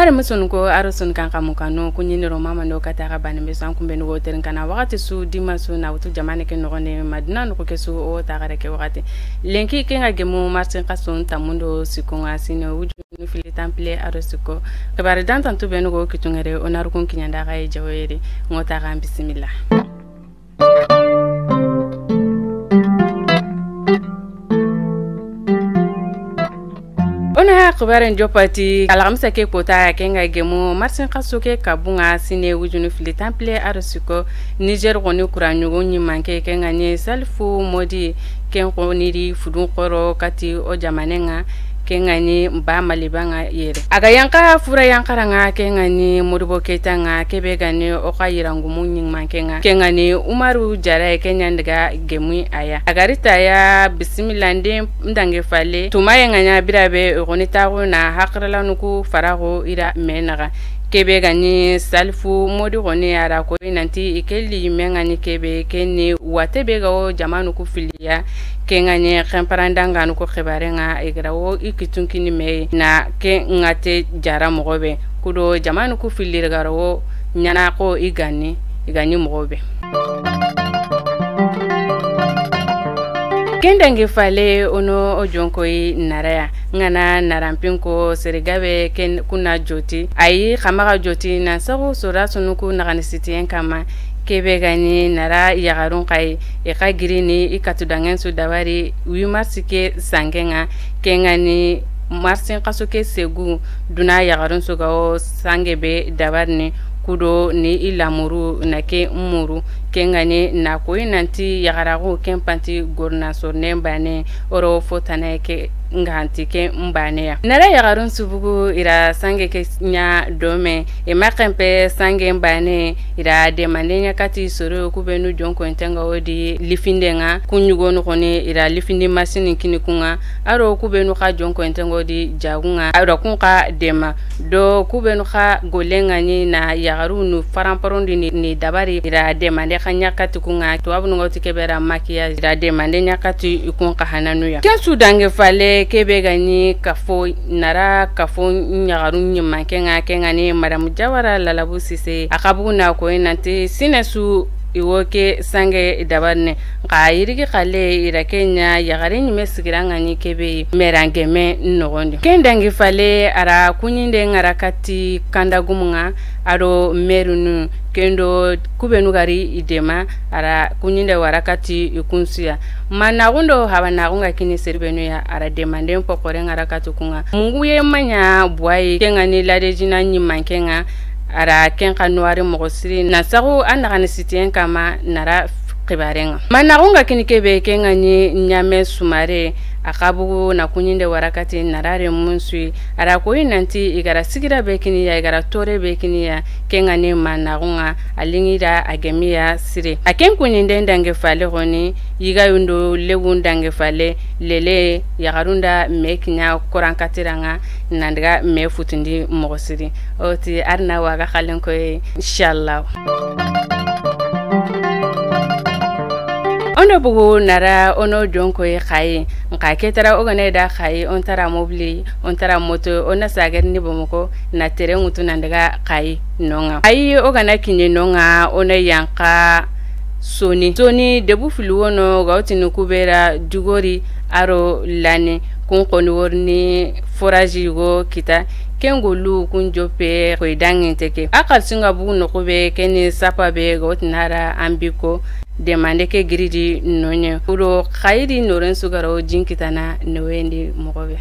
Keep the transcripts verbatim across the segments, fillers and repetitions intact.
Are musunu ko aro sun kan kamu kanu kunyini ro mama ndo kata ga bani be san kumbe nugo terin kana wakati su dima su na wutu jamane ke nogonde madina nugo ke su o ta gare ke wakati. Lenki ke nga gemu Martin Kasun tamundo sikonga sine wuju nu fili tampile aro siko. Kebare dantan tu be nugo kitungere o narukun kinyanda ga e jaweri. Ngota ga bisimilla. O na xibaren joppati alxamisa ke kota ya ke nga gemu Martin Kasu ke kabunga sine wujunu fili tampile aro siko. Niger xoni kura ɲugo ɲimanke ke nga ni Salifu Modi ken xoni di fudun xoro kati o jamane nga ke nga ni ba maliba nga yere. A ga yanka fura yankaranga ke nga ni Modibo Keita nga ke be ga ni o xa yirangumu ɲimanke nga ke nga ni Umaru Jara ke ɲandiga gemu a ya. A ga ri ta ya bisimilla nde ndange fale. Tuma ye nga ɲa bira be o xoni taxu na hakiralanu ku faraxo i ra me naxa. Ke be ga ni Salifu Modi xoni a ra ko i nanti i ke li me nga ni ke be ke ni wate be ga o jamanu ku fili ya. Ke nga ni xenparandanganu ku xibare nga i ga ra wo i kitunkini me na ke nga te jara moxo be. Kudo jamanu ku fili ga ra wo ɲana ko i ga ni i ga ni moxo be. Ken dangi fale o no o jonkoyi naraya. Ngana narampinko serigabe ken kuna joti. Ayi xamaga joti nan saxu sora sunuku naxani sitiyen kama. Kebe gani nara yaxarun xayi. I xa girini i katudangen su dabari wi marsi ke sangenga. Kengani marsin xaso ke segu duna yaxarun su gawo sange be dabarini. Kudo ni i lamuru na ke muru. Kengani na koyi nanti yaxaraxu ken panti gorna sorne bane oro fotana ke nganti ke mbane ya. Nara yaxarun subugu ira sange ke nya dome. E maxenpe sange mbane ira demande nya kati soro kubenu jonko entenga odi lifinde nga kunyugo no koni ira lifindi masini kini kunga. Aro kubenu xa jonko entengo di jagunga aro kun xa dema. Do kubenu xa golenga ni na yaxaru nu faramparondi ni, ni dabari ira demande xa ɲakati kunga. Tuwabu nungo ti kebera makiya ira demande ɲakati ikun xa hananu ya. Ken su dange fale kebe gani kafo nara kafo ɲaxaru ɲimanke nga ke nga ni Madame Jawara Lalabu Sise. A xabu na koyi nanti sine su i wo ke sange dabarne. Nxa yirigi xale i ra ke ɲa yaxare ɲime sigiranga ni kebe merangeme noxondi. Ken dangi fale a ra kuɲinde nga ra kati kandagumu nga ado merunu kendo kubenu gari i dema a ra kuɲinde wara kati i kunsuya. Manaxundo habanaxu nga kini seribenu ya a ra demanden pokore nga ra kati kunga. Mungu ye maɲa buwayi ke nga ni ladejina ɲimanke nga. A ra ken xa nuwari moxo siri na saxu a naxani sitiyen kama na ra xibaren ŋa. Manaxu nga kini kebe ke nga ni ɲame sumare a xa bugu na kuɲinde warakati na ra remun sui. A ra koyi nanti i ga ra sigira be kini ya i ga ra tore be kini ya ke nga ni manaxu nga a lingi da a gemi ya sire. A ken kuɲinde ndange fale xoni yiga yundo legun dange fale lele yaxarunda me kiɲa korankatiranga nandiga me futundi moxo siri. Oti arna waga xalen koye inshallah. Ono bugu nara ono jonkoye xaye nxa ketara ogane da xaye on tara mobili on tara moto ona sagar ni bomoko na tere ŋutu nandiga xaye nonga ayi ogana kiɲe nonga ona yanka soni soni debu fili wono ga wotini kubera dugori aro lane kun koni worini foraji go kita ken gollu kun joppe koy danginte ke a xalisinga bugu noxu be keni sapa be ga wotinara an biko demande ke giridi noɲe kudo xayidi noren sugaro jinkitana nowendi moxo be.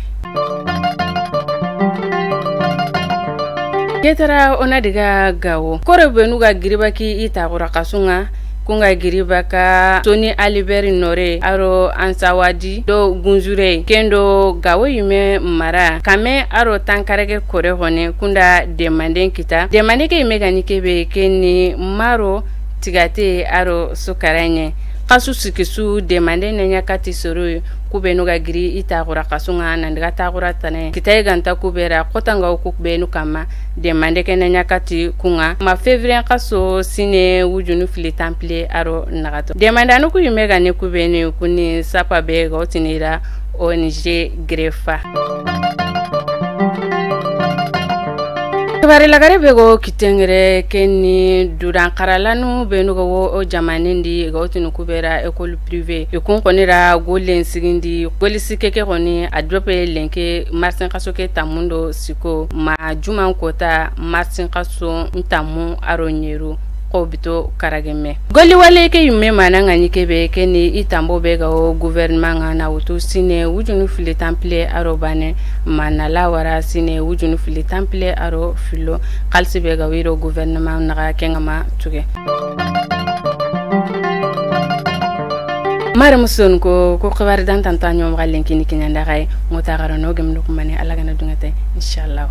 Ketara ona diga gawo kore benu ga giribaki i taxura xasunga kunga giribaka soni aliberi nore aro ansawadi do gunzure kendo gawo yime mara kame aro tankarege kore hone kunda demanden kita demande ke yime gani kebe keni maro tigate aro sukaranye xasu sikisu demande nanya kati soro kubenu ga giri i taxura xasunga nandiga taxura tane kitaye ganta kubera xotanga ku benu kamma demande kene ɲakati kunga ma février xaso sine wujunu fili tampile aro naxato demande anu ku yime gani kubeni kuni sapa be ga wotinira O N G grefa. Pare lagare be go kitengere ke ni duran xaralanu be nu ga wo o jamanen di ga o tunu kubera école privée. I kun xoni ra gollen sigindi, golisi ke ke xoni a dope lenke marsin xaso ke tammundo siko ma juman kota marsin xaso ntammu aro ɲeru. Ko bito karageme. Golli wale ke yumme mana ŋa ɲi kebe ke ni i tambo be ga o gouvernement ŋa na wutu sine wujunu fili tanpile aro bane, ma na la wara sine wujunu fili tanpile aro filo. Xalisi be ga wiro gouvernement naxa ke ŋa ma tuge. Mare muson ko, ko xibari dantanta ɲomo xallen kini kiɲanda xaye. Ŋo ta xara no gemnu kumane Alla gana dungate, inshallah.